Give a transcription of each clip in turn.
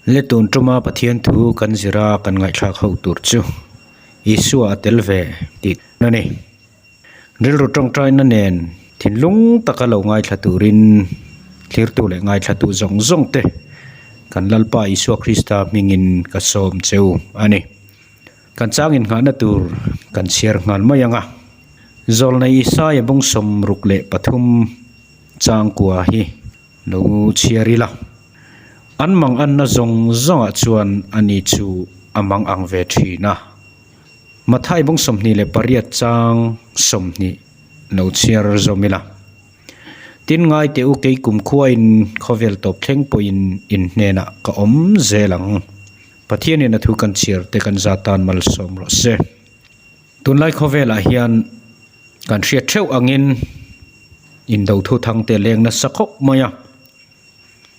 Le tun tuma Pathian thu kan zira kan ngaihthlak ho tur chu Isua a tel ve tih a ni. Rilru tawngtaina nen thinlung taka lo ngaithla turin thlirtu leh ngaithlatu zawng zawng te kan Lalpa Isua Krista hmingin ka sawm cheu a ni. Kan chang innghahna tur kan chhiar nghal mai ang a, Zawlnei Isaia bung 63 changkua hi lo chhiar ila. An mang anna zawng zawngah chuan ani chu a mang ang ve thin a. Mathai bung 28 chang 20 lo chhiar zawm ila. Tin ngai teh u kei kumkhuain khawvel tawp thleng pawhin in hnenah ka awm zel ang. Pathianin a thu kan chhiar te kan za tan malsawm rawh se. Tunlai khawvelah hian kan hriat theuh angin indo thu thang te leng nasa khawp mai a.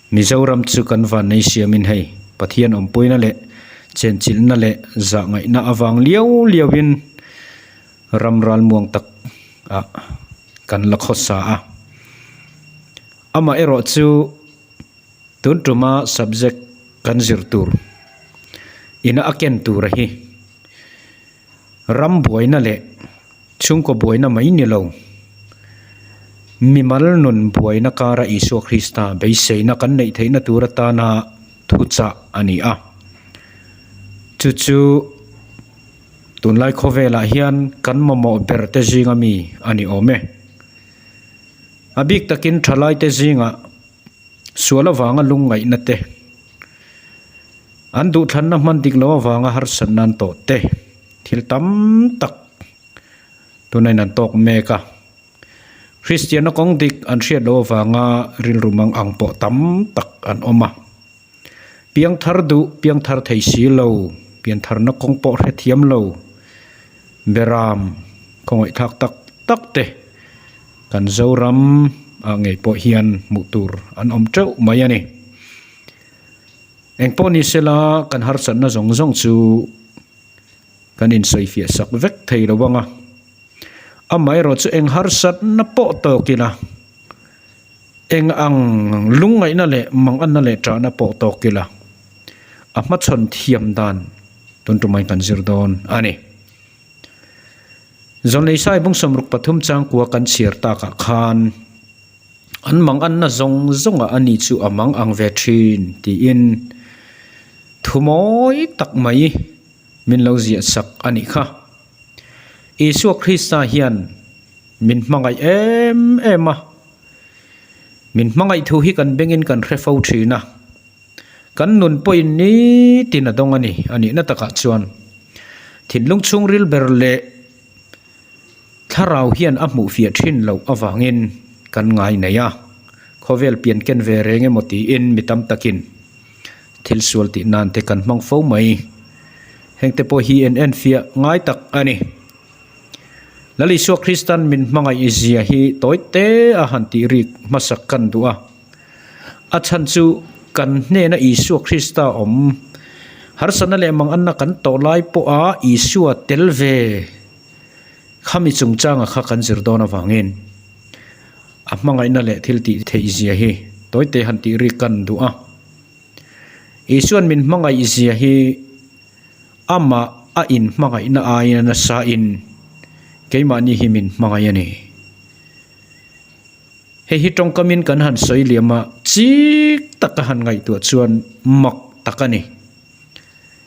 Mizoram chu kan van nei siamin hei Pathian awmpuina leh chenchilhna leh zahngaihna avang liau liauin ram ralmuang tak ah kan la khawsa a. Amaherawh chu. Tun tuma subject kan zir tur ina a ken tura hi ram buaina leh chhungkaw buaina mai ni lo, mimal nun buaina kara Isua Krista beiseina kan neih theihna tur atana thuchah a ni a. Chu chu tunlai khawvelah hian kan mamawh ber te zinga mi a ni awm e. A bik takin thalaite zingah. Sual avanga lungngaihna te, an duhthlanna hman dik loh avanga harsatna an tawh te, thil tam tak tunain an tawk mek a. Kristianna kawng dik an hriat loh avanga rilru mang ang pawh tam tak an awm a. Piangthar duh, piangthar thei si lo, piantharna kawng pawh hrethiam lo, Beram khawngaihthlak tak tak te kan Zoram ah ngei pawh hian hmuh tur an awm teuh mai a ni. Eng pawh ni sela kan harsatna zawng zawng chu kan insawifiah sak vek thei lo ang a, amaherawh chu eng harsatna pawh tawk ila, eng ang lungngaihna leh manganna leh ṭahna pawh tawk ila, a hmachhawn thiam dan Tun tumah in kan zir dawn a ni. Zawlnei Sai bung 63 changkua kan chhiar takah khan an mang anna zawng zawngah a ni chu a mang ang ve thin tiin thu mawi tak mai min lo ziah sak a nih kha. Isua Krista hian min hmangaih em em a, min hmangaih thu hi kan bengin kan hre fo thin a. Kan nun pawhin nitin a dawng a ni, a nihna takah chuan thinlung chhungril ber leh thlarau hian a hmuh fiah thin loh avangin kan ngai nei a, khawvel pian ken ve reng emaw tiin mi tam takin thil sual tih nan te kan hmang fo mai. Hengte pawh hi en en fiah ngai tak a ni. Lal Isua Kristan min hmangaih zia hi tawi te a han tih rik hmasak kan duh a. A chhan chu kan hnena Isua Krista awm harsatna leh manganna kan tawh lai pawha Isua tel ve khami chungchanga kha kan zir dawn avangin a hmangaihna leh thil tih theih zia hi tawite han tih rik kan duh a. Isuan min hmangaih zia hi amah a inhmangaihna aiin a nasa in keimahni hi min hmangaih a ni. Hei hi tawngkamin kan han sawi liam a, chik taka han ngaihtuah chuan mak tak a ni.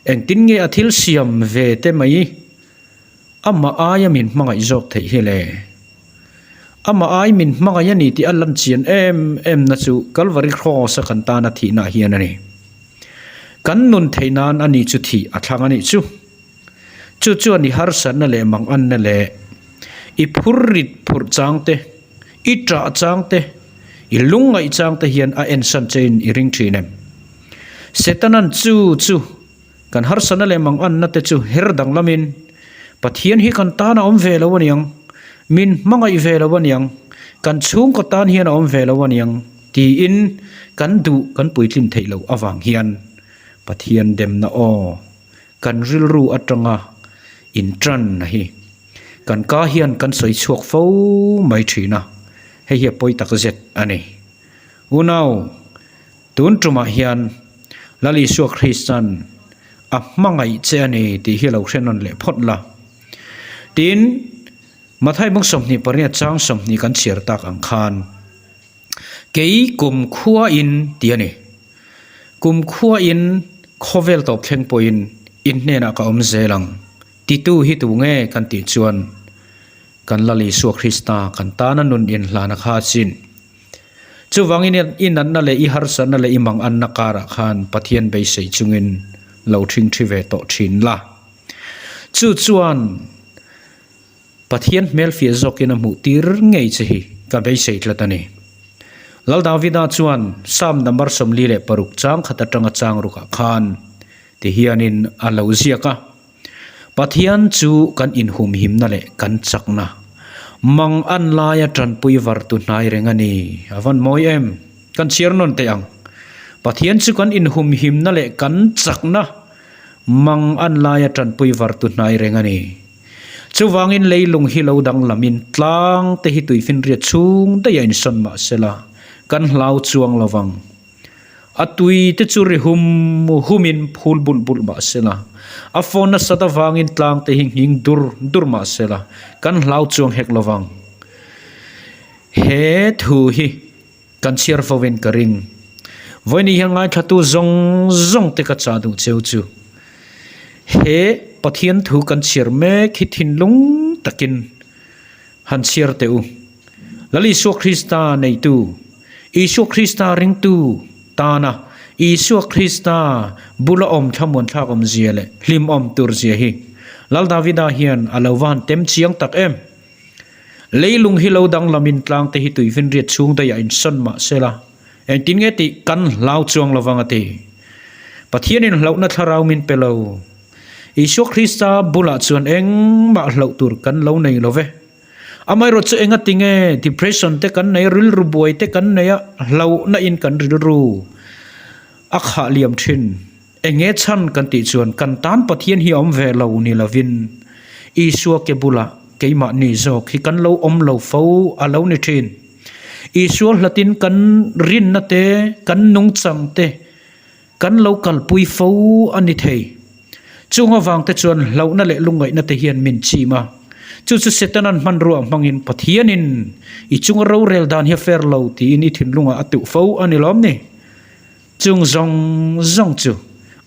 Engtin nge a thil siam ve te mai amah aia min hmangaih zawk theih hi le? Amah ai min hmangaih a ni tih a lan chian em em na chu Kalvari Cross a kan tana thihna hian a ni. Kan nun theih nan a ni chu thih a thlang a nih chu. Chu chuan i harsatna leh manganna leh i phurrit phurh chang te, i ṭah chang te, i lungngaih chang te hian a ensan chein i ring ṭhin em? Setanan chu chu kan harsatna leh manganna te chu her danglamin Pathian hi kan tan a awm ve lo aniang, min hmangaih ve lo aniang, kan chhungkaw tan hian a awm ve lo aniang tiin kan duh kan puitlin theih loh avang hian Pathian demna aw Kan rilru atanga intan hi kan ka hian kan sawi chhuak fo mai thin a, hei hi a pawi tak zet a ni. Unau, tun tumah hian Lal Isua Krista'n a hmangaih che a ni tih hi lo hre nawn leh phawt la. Tin, Mathai bung 28 chang 20 kan chhiar tak ang khan, Kei kum khuain ti a ni. Kum khuain khawvel tawp thleng pawhin in hnenah ka awm zel ang. Titu hi tu nge kan tih chuan kan Lal Isua Krista kan tana nun inhlana kha a chin. Chuvangin i natna leh i harsatna leh i manganna karah khan Pathian beisei chungin lo ṭhingṭhi ve tawh ṭhin la. Chu chuan Pathian hmelfiah zawkin a hmuh tir ngei che hi ka beisei tlat a ni. Lal Davida chuan Psalm number 46 chang khat atanga chang rukah khan ti hianin a lo ziak a, Pathian chu kan inhumhimna leh kan chakna, mang an laia tanpui vartu hnai reng a ni. A van mawi em? Kan chhiar nawn teh ang. Pathian chu kan inhumhimna leh kan chakna, mang an laia tanpui vartu hnai reng a ni. Chuvangin leilung hi lo danglamin tlang te hi tuifinriat chhung daih a insawn mah sela, kan hlau chuang lo vang. A tui te chu ri hum humin phul bulh bulh mah sela, a phone nasat avangin tlang te hi nghing dur dur mah sela, kan hlau chuang hek lo vang. He thu hi kan chhiar fo in ka ring. Vawiin hian ngaithlatu zawng zawng te ka chah duh cheu chu. He Pathian thu kan chhiar mek hi thinlung takin han chhiar teh u. Lal Isua Krista neitu, Isua Krista ringtu tana Isua Krista bula awm thlamuan thlak awmzia leh hlimawm tur zia hi Lal Davida hian a lo va han tem chiang tak em. Leilung hi lo danglamin tlangte hi tuifinriat chhung daihah insawn mah sela, engtin nge tih kan hlau chuang lovang a ti. Pathianin hlauhna thlarau min pe lo. Isua Krista bulah chuan engmah hlauh tur kan lo nei lo ve. Amaherawh chu engati nge depression te kan nei a, rilru buai te kan nei a, hlauhna in kan rilru a khah liam thin. Enge chhan kan tih chuan kan tan Pathian hi a awm ve lo ni lovin Isua ke bulah keimahni zawk hi kan lo awm lo fo a lo ni thin. Isua hlatin kan rinna te, kan nungchang te kan lo kalpui fo a ni thei. Chung avang te chuan hlauhna leh lungngaihna te hian min chim a. Chu chu Setanan hmanrua hmangin Pathianin i chunga rorel dan hi a fer lo tiin i thinlungah a tuh fo a ni lawm ni? Chung zawng zawng chu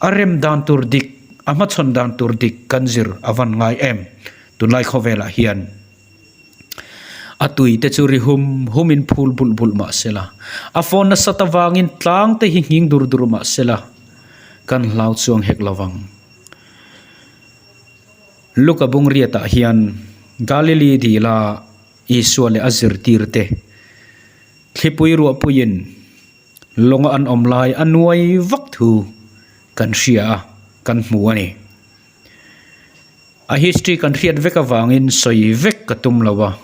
a rem dan tur dik, a hmachhawn dan tur dik kan zir a van ngai em? Tunlai khawvelah hian a tui te chu ri hum humin phul bulh bulh mah sela, a phone nasat avangin tlang te hi nghing dur dur mah sela, kan hlau chuang hek lo vang. Luka Bungriatah hian Galili dila Isua leh a zirtirte thlipui ruahpuiin Lawnga an awm lai a nuai vak thu kan hria a, kan hmu a ni. A history kan hriat vek avangin sawi vek ka tum lo a,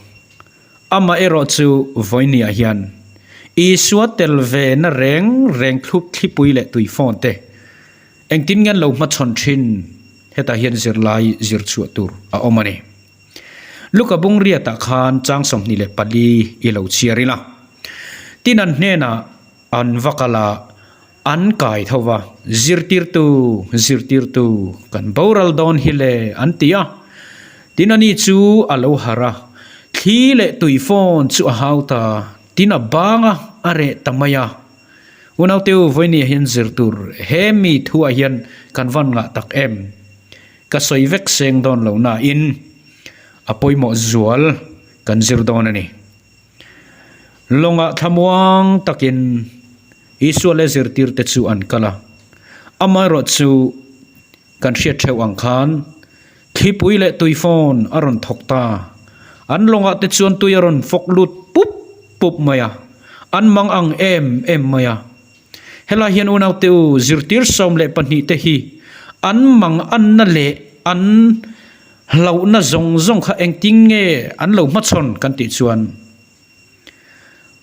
amah erawh chu vawinia hian Isua tel ve na reng reng thlup thlipui leh tui phone te engtin nge an lo hmachhawn thin hetah hian zirlai zir chhuah tur a awm a ni. Luka Bungriatah khan chang 24 i lo chhiar ila. Tin an hnenah an va kal a, an kai tho va, Zirtirtu, zirtirtu, kan boral dawn hi le, an ti a. Tin ani chu a lo harh a, thli leh tui fawn chu a hau ta, tin a bang a, a reh ta mai a. Unauteu vawinia hian zir tur he mi thuah hian kan van ngah tak em? Ka sawi vek seng dawn lo nain a pawimawh zual kan zir dawn a ni. Lawngah thlamuang takin Isua leh zirtirte chu an kal a, amaherawh chu kan hriat theuh ang khan thlipui leh tuifawn a rawn thawk ta. An lawngah te chuan tui a rawn fawk lut pup pup mai a, an mang ang em em mai a. Helai hian unaute u zirtir 12 te hi an mang anna leh an Hlauhna zawng zawng kha engtin nge an lo hmachhawn kan tih chuan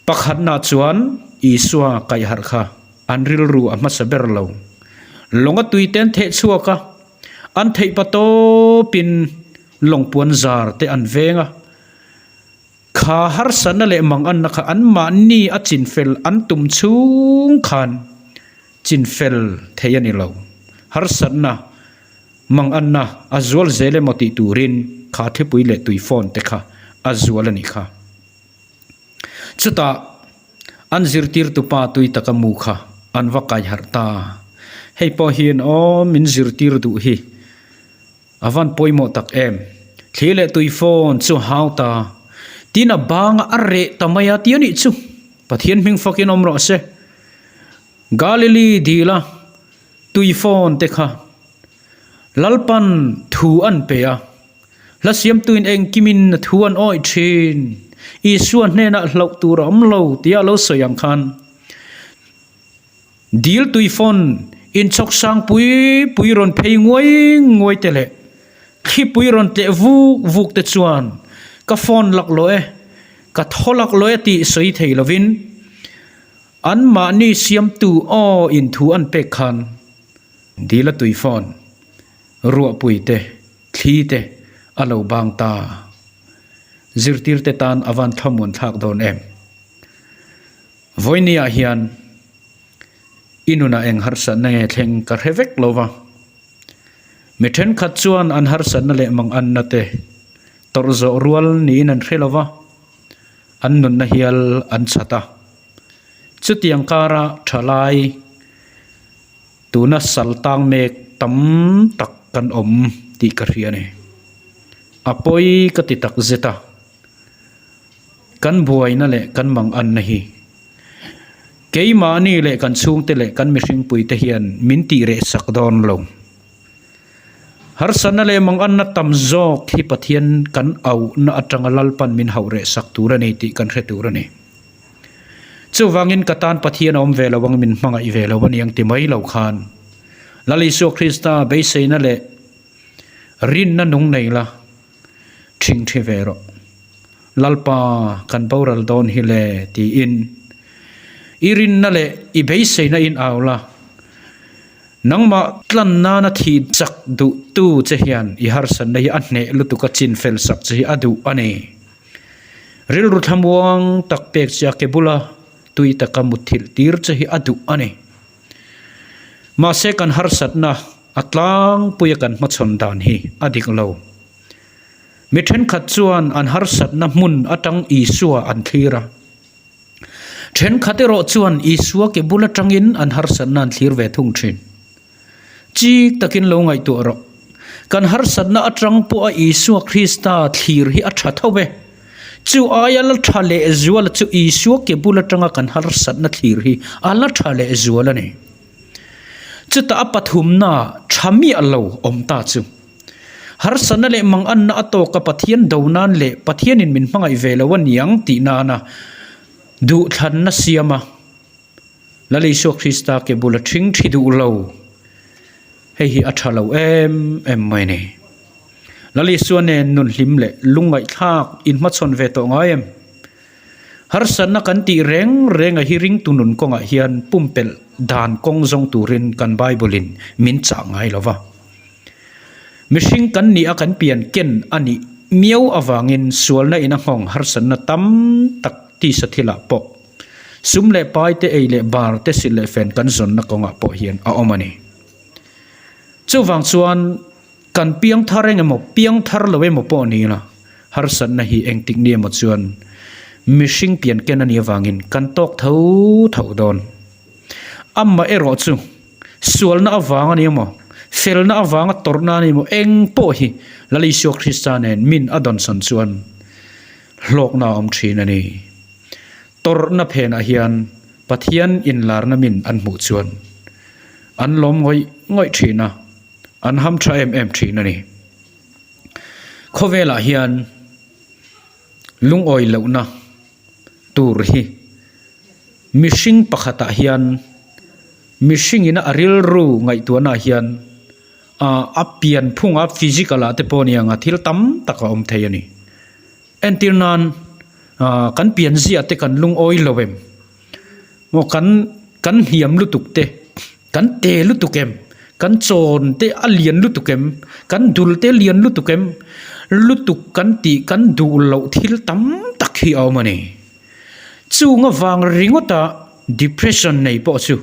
pakhatna chuan Isua kaihharh kha an rilru a hmasa ber lo. Lawng a tuite an theh chhuak a, an theih pa tawpin lawngpuan zar te an veng a. Kha harsatna leh manganna kha anmahni a chinfel an tum chhung khan. Chinfel thei a ni lo. Harsatna, manganna a zual zel emaw tih turin kha thlipui leh tui phone te kha a zual a nih kha. Chutah an zirtirtu pa tui taka mu kha an va kai harh ta. Hei pawh hian aw min zirtir duh hi a van pawimawh tak em. Thli leh tui phone chu hau ta. Tin a banga a reh ta mai a ti a nih chu. Pathian hming fakin awm rawh se. Galili dila tui phone te kha Lalpan thu an pe a. Hla siamtuin engkimin a thu an awih thin. Isua hnenah hlauh tur a awm lo tia a lo sawi ang khan dil tui fawn inchhawk sang pui pui rawn phei nguai nguai te leh thlipui rawn tleh vuk vuk te chuan ka phone laklawh e, ka thaw laklawh e tih sawi thei lovin anmahni siamtu aw in thu an pek khan dila tui fawn ruahpui te Thli te a lo bang ta. Zirtir te tan a van thlamuan thlak dawn em? Vawinia hian i nunah eng harsatna nge thleng ka hre vek lo va. Mi thenkhat chuan an harsatna leh manganna te tawrh zawh rual niin an hre lo va, an nunna hial an chhat a. Chutiang kara thalai. Tuna sal tang mek tam tak kan awm tih ka hria a ni. A pawi ka ti tak zet a, kan buaina leh kan manganna hi keimahni leh kan chhungte leh kan mihringpuite hian min tih reh sak dawn lo. Harsatna leh manganna tam zawk hi Pathian kan auhna atanga Lalpan min hauh reh sak tur a ni tih kan hre tur a ni. Chuvangin ka tan Pathian a awm ve lo ang min hmangaih ve lo a ni ang ti mai lo khan Lal Isua Krista beiseina leh rinna nung nei la ṭhingṭhi ve rawh. Lalpa kan boral dawn hi le tiin i rinna leh i beiseina in au la, nangmah tlan nana thih chak duhtu che hian i harsatna hi a hneh lutuk a chinfel sak che hi a duh a ni. Rilru thlamuang tak pek che a ke bula tui taka mutthilh tir che hi a duh a ni. Mahse kan harsatna a tlangpuia kan hmachhawn dan hi a dik lo. Mi thenkhat chuan an harsatna hmun atang Isua an thlir a. Thenkhat erawh chuan Isua ke bul atangin an harsatna an thlir ve thung thin. Chik takin lo ngaihtuah rawh. Kan harsatna atang pawha Isua Krista thlir hi a tha tho e. Chu aia la tha lehzuala chu Isua ke bul atanga kan harsatna thlir hi a la tha lehzual a ni. Chutah a pathumna tha miah lo awm ta chu. Harsatna leh manganna a tawka Pathian do nan leh Pathianin min hmangaih ve lo a niang tih nana duhthlanna siama Lal Isua Krista ke bula ṭhing ṭhi duh lo, hei hi a ṭha lo em em mai a ni. Lal Isua nen nun hlim leh lungngaihthlak inhmachhawn ve tawh ngai em? Harsatna kan tih reng renga hi ringtu nun kawngah hian pumpelh dan kawng zawng turin kan Bible-in min chah ngai lo va. Mihring kan nih a kan pian ken a nih miau avangin sualna in a nghawng harsatna tam tak tisa thilah pawh Sum leh pai te ei leh bar te silh leh fen kan zawnna kawngah pawh hian a awm a ni. Chuvang chuan kan piang thar eng emaw piang thar lo emaw pawh ni ila harsatna hi engtik ni emaw chuan mihring pian ken a nih avangin kan tawk tho tho dawn. Amah erawh chu sualna avang a ni emaw felna avanga tawrhna a ni emaw eng pawh hi Lal Isua Krista nen min a dawnsawn chuan hlawkna a awm thin a ni. Tawrhna phenah hian Pathian inlarna min an hmuh chuan an lawm ngawih ngawih thin a, an ham tha em em thin a ni. Khawvelah hian lungawi lohna tur hi mihring pakhatah hian mihringina a rilru ngaihtuahnaah hian a pianphunga physical ah te pawh a ni ang a, thil tam tak a awm thei a ni. Entir nan ah kan pian ziah te kan lungawi lo em? Maw kan kan hniam lutuk te, kan te lutuk em? Kan chawn te a lian lutuk em? Kan dul te lian lutuk em? Lutuk kan tih kan duh loh thil tam tak hi a awm a ni. Chung avang ringawta depression nei pawh chu.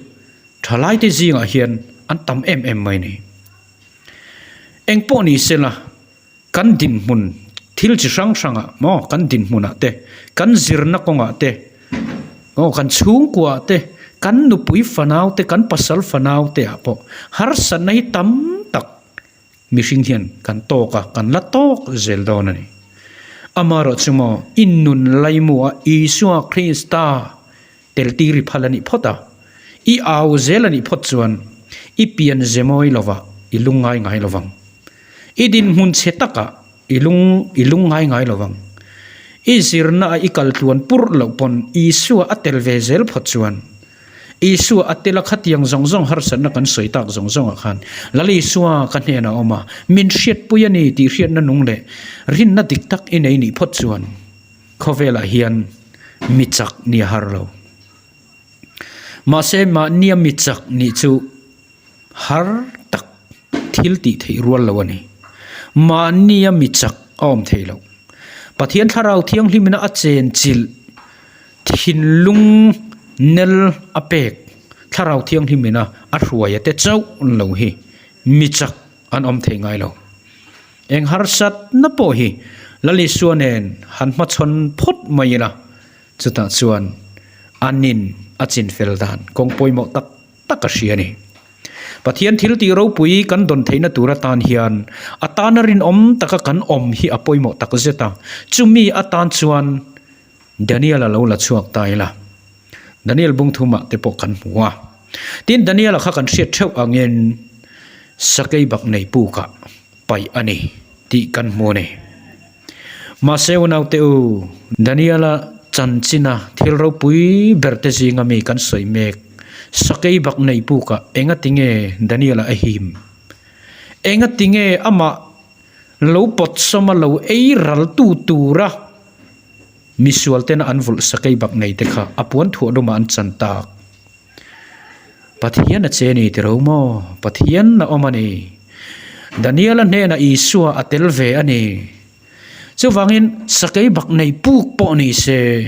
Thalaite zingah hian an tam em em mai ni. Engpawh ni sela kan dinhmun thil chi hrang hrangah maw kan dinhmunah te, kan zirna kawngah te, aw kan chhungkuaah te, kan nupui fanau te, kan pasal fanau te ah pawh harsatna hi tam tak mihring hian kan tawk a, kan la tawk zel dawn a ni. Amaherawhchu maw i nun laimuah Isua Krista Tel tir i phal a nih phawt a, i au zel a nih phawt chuan i pian ze mawi lovah i lung ngai ngai lovang. I dinhmun chhe takah i lung i lung ngai ngai lovang. I zirna a i kal tluan purh loh pawn Isua a tel ve zel phawt chuan Isua a tel a khatiang zawng zawng harsatna kan sawi tak zawng zawngah khan Lal Isua ka hnenah a awm a, min hriatpui a ni tih hriatna nung leh rinna dik tak i nei nih phawt chuan Khawvelah hian mi chak ni a har lo. Mahse mahnia mi chak nih chu har tak thil tih theih rual lo a ni. Mahnia mi chak a awm thei lo. Pathian Thlarau Thianghlimina a chen chilh thinlung nel a pek Thlarau Thianghlimina a hruai a te chauh lo hi mi chak an awm thei ngai lo. Eng harsatna pawh hi Lal Isua nen han hmachhawn phawt mai ila, chutah chuan anin a chinfel dan kawng pawimawh tak tak a hria a ni. Pathian thil tih ropui kan dawn theihna tur atan hian a tana rinawm taka kan awm hi a pawimawh tak zet a, chumi atan chuan Daniel-a lo la chhuak ta ila, Daniel bungthumah te pawh kan hmu a. Tin, Daniel-a kha kan hriat theuh angin sakei bak nei pukah paih a ni tih kan hmu a ni. Mahse unaute u, Daniel-a chanchina thil ropui ber te zinga mi kan sawi mek, sakei bak nei pukah engati nge Daniel-a a him? Engati nge amah lo pawt sawma lo ei raltu tura Misual tena an vulh sakei bak nei te kha a puan thuah lumah an chan tak. Pathian a che ni ti ro maw? Pathian a awm a ni. Daniel-a hnenah Isua a tel ve a ni. Chuvangin sakei bak nei puk pawh ni se,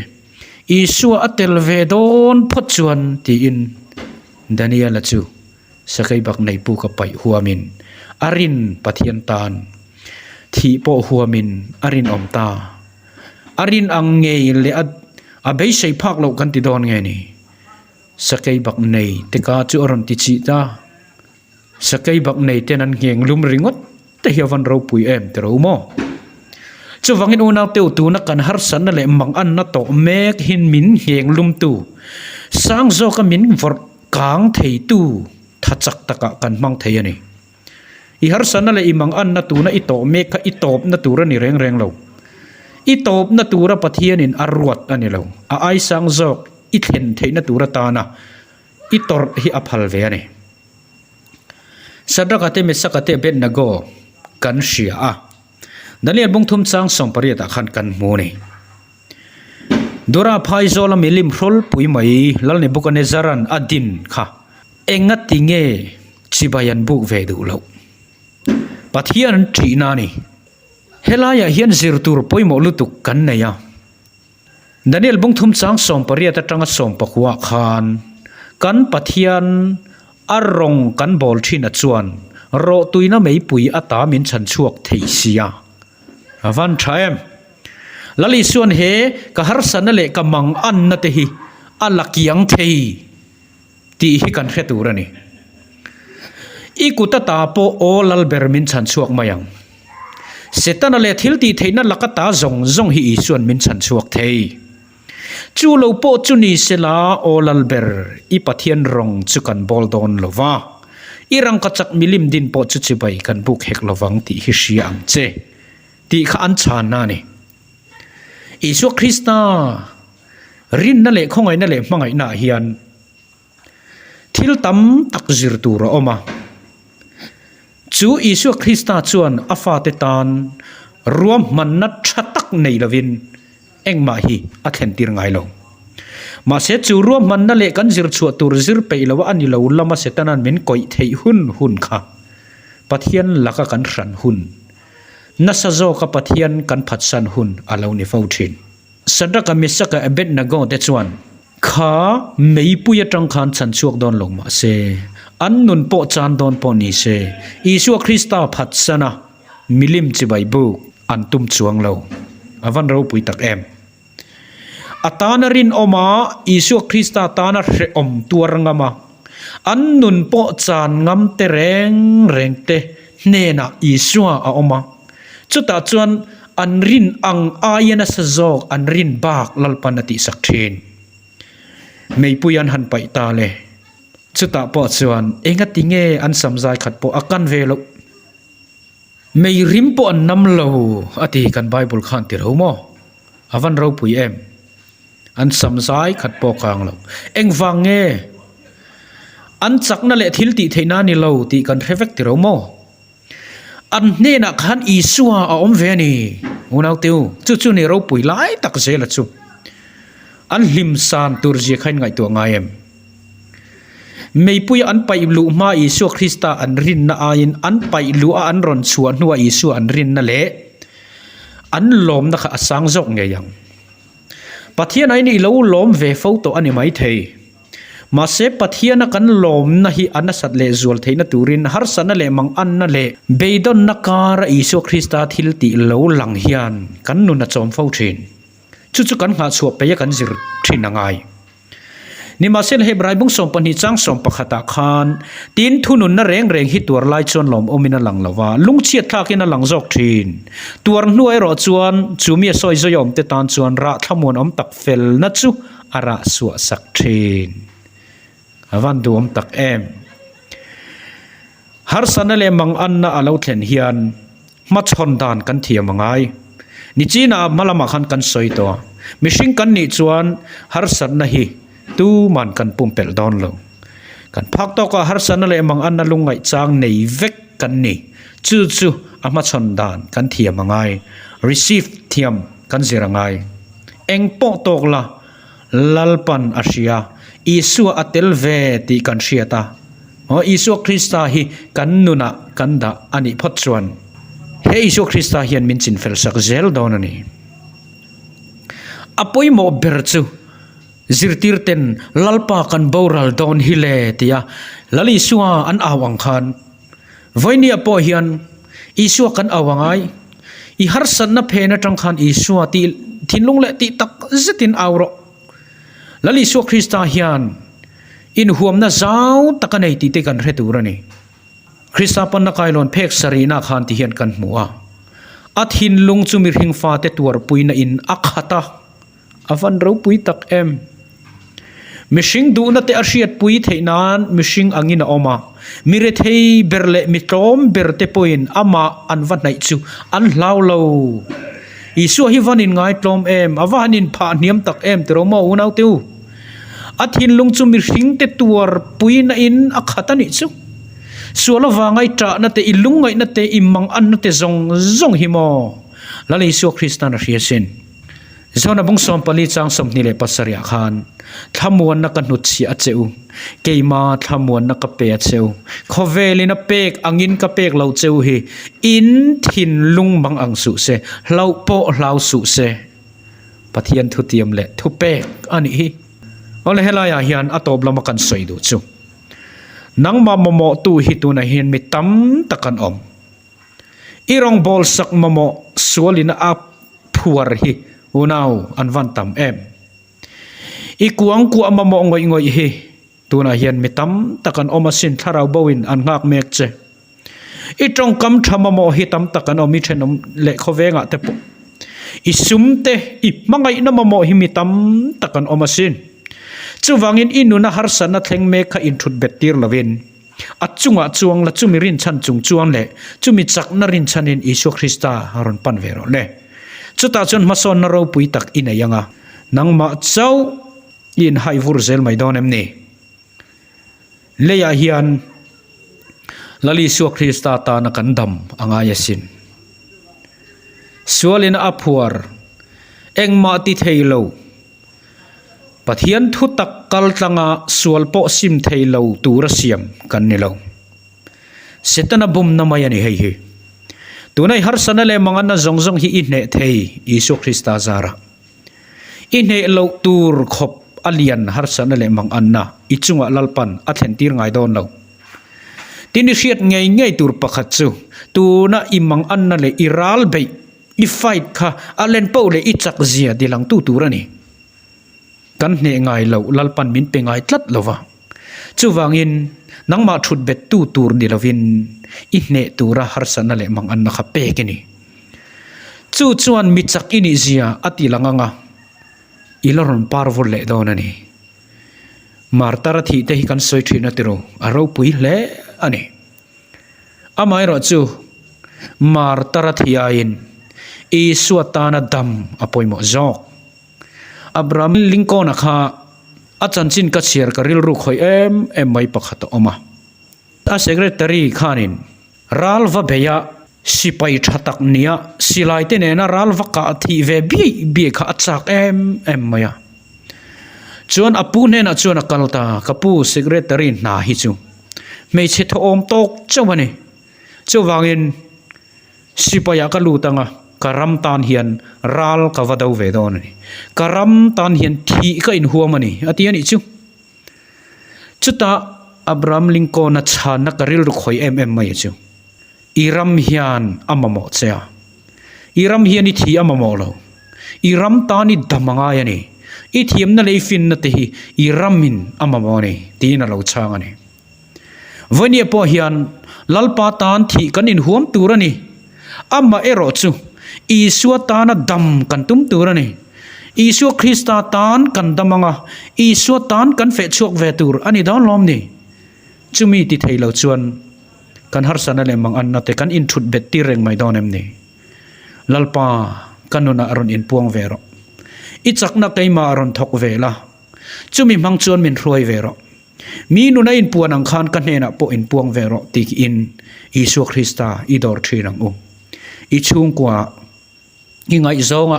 Isua a tel ve dawn phawt chuan tiin Daniel-a chu sakei bak nei puk a paih huamin a rin Pathian tan thih pawh huamin a rinawm ta. A rin ang ngei leh a a beisei phak loh kan ti dawn nge ni? Sakei bak nei te ka chu a rawn ti chih ta. Sakei bak nei ten an ngheng lum ringawt te hi a van ropui em ti ro maw? Chuvangin unau teu tuna kan harsatna leh manganna tawh mek hin min ngheng lumtu, sang zawka min vawrh kang theitu tha chak takah kan hmang thei a ni. I harsatna leh i manganna tuna i tawh mek kha i tawpna tur a ni reng reng lo. I tawpna tura Pathianin a ruat a ni lo. A aisang zawk i thlen theihna tur atana i tawrh hi a phal ve a ni. Sadraka te Mesaka te Abednego kan hria a. Daniel bungthum chang 18 ah khan kan hmu a ni. Dura phaizawl a milim hrawlpui mai Lal Nebuchadnezzar-a'n a din kha engati nge chibai an buk ve duh loh? Pathian an ṭihna a ni. Helaiah hian zir tur pawimawh lutuk kan nei a. Daniel bungthum chang 18 atanga 19 ah khan kan Pathian a rawng kan bawl ṭhin a chuan rawhtuina meipui ata min chhan chhuak thei sia. A van tha em? Lal Isuan he ka harsatna leh ka manganna te hi a la kiang thei tih hi kan hre tur a ni. I kut ata pawh aw lal ber min chhan chhuak mai ang. Setana leh thil tih theihna laka ta zawng zawng hi Isuan min chhan chhuak thei. Chu lo pawh chu ni sela aw lal ber i Pathian rawng chu kan bawl dawn lo va, i rangkachak milim din pawh chu chibai kan buk hek lo vang tih hi hria ang che tih kha an chhanna a ni. Isua Krista rinna leh khawngaihna leh hmangaihnaah hian Thil tam tak zir tur a awm a. Chu Isua Krista chuan a fate tan ruahmanna tha tak nei lovin engmah hi a thlentir ngai lo. Mahse chu ruahmanna leh kan zir chhuah tur zir peih lo a ni lo lama Setana'n min kawih theih hun hun kha Pathian laka kan hran hun, nasa zawka Pathian kan phatsan hun a lo ni fo thin. Sadraka, Mesaka, Abednego te chuan. Kha meipui atang khan chhan chhuak dawn lo mah se, an nun pawh chan dawn pawh ni se, Isua Krista phatsana milim chibai buk an tum chuang lo. A van ropui tak em! A tana rinawm a, Isua Krista tana hrehawm tuar ngam a, an nun pawh chan ngam te reng reng te hnenah Isua a awm a. Chutah chuan an rin ang aia nasa zawk an rin bak Lalpan a tihsak thin. Meipui an han paih ta le. Chutah pawh chuan engati nge an samzai khat pawh a kan ve loh. Mei rim pawh an nam lo a ti kan Bible khan ti ro maw? A van ropui em? An samzai khat pawh kang lo. Engvang nge? An chakna leh thil tih theihna a ni lo tih kan hre vek ti ro maw? An hnenah khan Isua a awm ve a ni, unaute u, chu chu ni ropui lai tak zela chu. An hlim san tur zia kha in ngaihtuah ngai em? Meipuia an paih luh hma Isua Krista an rinna aiin an paih luh a an rawn chhuah hnua Isua an rinna leh an lawmna kha a sang zawk ngei ang. Pathian aiin i lo lawm ve fo tawh a ni maithei. Mahse, Pathiana kan lawmna hi a nasat leh zual theihna turin harsatna leh manganna leh beidawnna kara Isua Krista thil tih lo lang hian kan nun a chawm fo thin. Chu chu kan nghahchhuah peih a kan zir thin a ngai. Nimahsela, Hebrai bung 12 chang 11 ah khan, Tin, thununna reng reng hi tuar lai chuan lawmawmin a lang lo va, lungchhiat thlakin a lang zawk thin. Tuar hnuah erawh chuan chu mi a sawi zawi awmte tan chuan rah thlamuanawm tak felna chu a rah suah sak thin. A van duhawm tak em. Harsatna leh manganna a lo thlen hian hmachhawn dan kan thiam a ngai. Nichina hma lamah khan kan sawi tawh a, mihring kan nih chuan harsatna hi tuman kan pumpelh dawn lo. Kan phak tawkah harsatna leh manganna lungngaih chang nei vek kan ni. Chu chu a hmachhawn dan kan thiam a ngai. Receive thiam kan zir a ngai. Eng pawh tawk la, Lalpan a hria, Isua a tel ve tih kan hriat a. Aw, Isua Krista hi kan nunah kan dah a nih phawt chuan, he Isua Krista hian min chinfel sak zel dawn a ni. A pawimawh ber chu zirtirten Lalpa kan boral dawn hi le tia Lal Isua an au ang khan, Vawinia pawh hian Isua kan au a ngai. I harsatna phen atang khan Isua tih thinlung leh tih tak zetin au rawh. Lal Isua Krista hian inhuamna zau tak a nei tih te kan hre tur a ni. Krista panna kailawn phek sarihna khan ti hian kan hmu a. A thinlung chu mihring fate tuarpuina in a khat a. A van ropui tak em? Mihring duhna te a hriatpui theih nan mihring angin a awm a, mi rethei ber leh mi tlawm ber te pawhin amah an va hnaih chu an hlau lo. Isua hi van inngaitlawm em? A va han inphah hniam tak em tiraw maw unaute u? A thinlung chu mihring te tuarpuina in a khat a nih chu. Sual avanga i ṭahna te, i lungngaihna te, i manganna te zawng zawng hi maw Lal Isua Krista'n a hria sin. Zona bung 14 chang 27 ah khan, Thlamuanna ka hnutchhiah a che u, keima thlamuanna ka pe a che u, khawvelin a pek angin ka pek lo che u hi, in thinlung mang ang suh se, hlauh pawh hlau suh se. Pathian thutiam leh thupek a nih hi. Awle helaiah hian a tawp lama kan sawi duh chu, nangmah mamawhtu hi tunah hian mi tam tak an awm. I rawngbâwl sak mamawh sualin a phuar hi unau an van tam em. I kuang kuah mamawh ngawih ngawih hi tunah hian mi tam tak an awm asin thlarau bo in an nghak mek che. I tawngkam tha mamawh hi tam tak an awm i thenawm leh khawvengah te pawh. I sum te i hmangaihna mamawh hi mi tam tak an awm asin. Chuvangin i nuna harsatna thleng mek kha inthut bet tir lovin A chungah chuang la chumi rinchhan chung chuan leh chumi chakna rinchhanin Isua Krista a rawn pan ve rawh le. Chutah chuan hmasawnna ropui tak i nei ang a, nangmah chauh i inhaih vur zel mai dawn em ni? Leiah hian Lal Isua Krista tana kan dam a ngai asin. Sualin a phuar engmah ti thei lo. Pathian thu tak kal tlanga sual pawh sim thei lo tura siam kan ni lo. Setana bumna mai a ni hei hi. Tunai harsatna leh manganna zawng zawng hi i hneh thei Isua Krista zarah. I hneh loh tur khawp a lian harsatna leh manganna i chungah Lalpan a thlentir ngai dawn lo. Tin i hriat ngei ngei tur pakhat chu tuna i manganna leh i ral beih, i fight kha a len poh leh i chak zia dilangtu tur a ni. Kan hneh ngai loh Lalpan min pe ngai tlat lo va. Chuvangin nangmah thut bettu tur ni lovin i hneh tura harsatna leh manganna kha pek i ni. Chu chuan mi chak i nih zia a ti lang ang a, i la rawn par vur leh dawn a ni. Martar a thih te hi kan sawi thin a ti ro, a ropui hle a ni. Amaherawh chu Martar a thih aiin Isua tana dam a pawimawh zawk. Abraham Lincoln-a kha a chanchin ka chhiar ka rilru khawih em em mai pakhat a awm a. A secretary khanin ral va beih a, sipai tha tak nia silai te nena ral va kah thih ve biaih biaih kha a chak em em mai a. Chuan a pu hnenah chuan a kal ta, ka pu secretary hna hi chu hmeichhe thawhawm tawk chauh a ni. Chuvangin. Sipaiah ka lut anga ka ram tan hian ral ka va do ve dawn a ni. Ka ram tan hian thih ka inhuam a ni, a ti a nih chu. Chutah Abraham Lincoln-a chhanna ka rilru khawih em em mai chu, I ram hian a mamawh che a, i ram hian i thih a mamawh lo, i ram tan i dam a ngai a ni, i thiamna leh i finna te hi i ramin a mamawh a ni, tiin a lo chhang a ni. Vawini pawh hian Lalpa tan thih kan inhuam tur a ni. Amah erawh chu Isua tana dam kan tum tur a ni. Isua Krista tan kan dam ang a, Isua tan kan feh chhuak ve tur a ni dawn lawm ni? Chumi ti thei lo chuan kan harsatna leh manganna te kan inthut bet tir reng mai dawn em ni? Lalpa, ka nunah rawn inpuang ve rawh. I chakna keimah rawn thawk ve la, chumi hmang chuan min hruai ve rawh. Mi nuna inpuan ang khan ka hnenah pawh inpuang ve rawh tiin Isua Krista i dawr thin ang u. I chhungkua, i ngaihzawnga,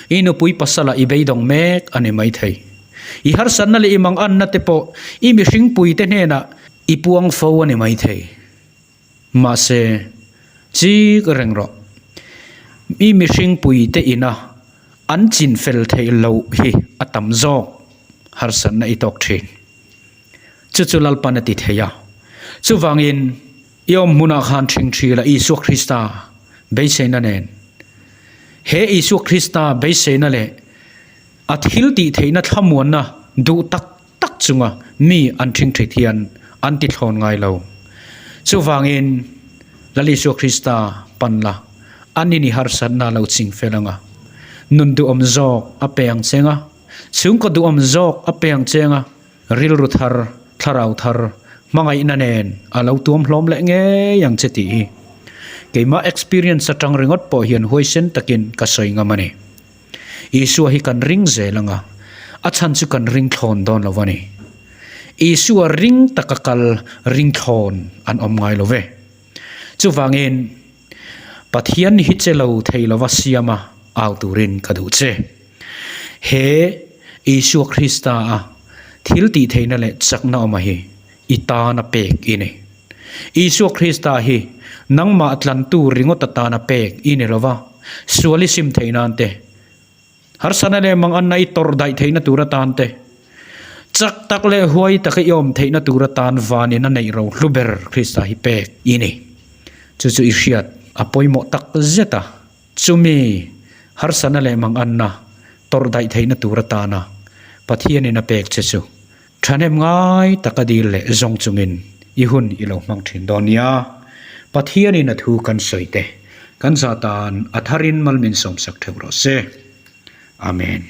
i nupui pasala i beidawng mek a ni maithei. I harsatna leh i manganna te pawh i mihringpuite hnenah i puang fo a ni maithei. Mahse, chik reng rawh. I mihringpuite ina an chinfel theih loh hi a tam zawk harsatna i tawk thin. Chu chu Lalpan a ti thei a. Chuvangin, i awm hmunah khan ṭhingṭhi la Isua Krista beiseina nen. He Isua Krista beiseina leh a thil tih theihna thlamuanna duh tak tak chunga mi an ṭhingṭhit hian an ti thlawn ngai lo. Chuvangin, Lal Isua Krista pan la, an in i harsatna lo ching fel ang a, nun duhawm zawk a pe ang cheng a, chhungkaw duhawm zawk a pe ang cheng a, rilru thar, thlarau thar, hmangaihna nen a lo tuam hlawm leh ngei ang che tih hi keimah experience atang ringawt pawh hian huaisen takin ka sawi ngam a ni. Isua hi kan ring zel ang a, a chhan chu kan ring thlawn dawn lo a ni. Isua ring taka kal ring thlawn an awm ngai lo ve. Chuvangin, Pathian hi che lo thei lova siama au turin ka duh che. He Isua Krista a thil tih theihna leh chakna awma hi i tana pek i ni. Isua Krista hi nangmah tlantu ringawt atana pek i ni lova, sual i sim theih nan te, harsatna leh manganna i tawrh daih theihna tur atan te, chak tak leh huai taka i awm theihna tur atan vanin a neih ro hlu ber Krista hi pek i ni. Chu chu i hriat a pawimawh tak zet a, chumi harsatna leh manganna tawrh daih theihna tur atana Pathianin a pek che chu Thahnem ngai taka dil leh zawng chungin i hun i lo hmang thin dawn nia. Pathianin a thu kan sawi te, kan zah tan a tharin mal min sawmsak theuh rawh se. Amen.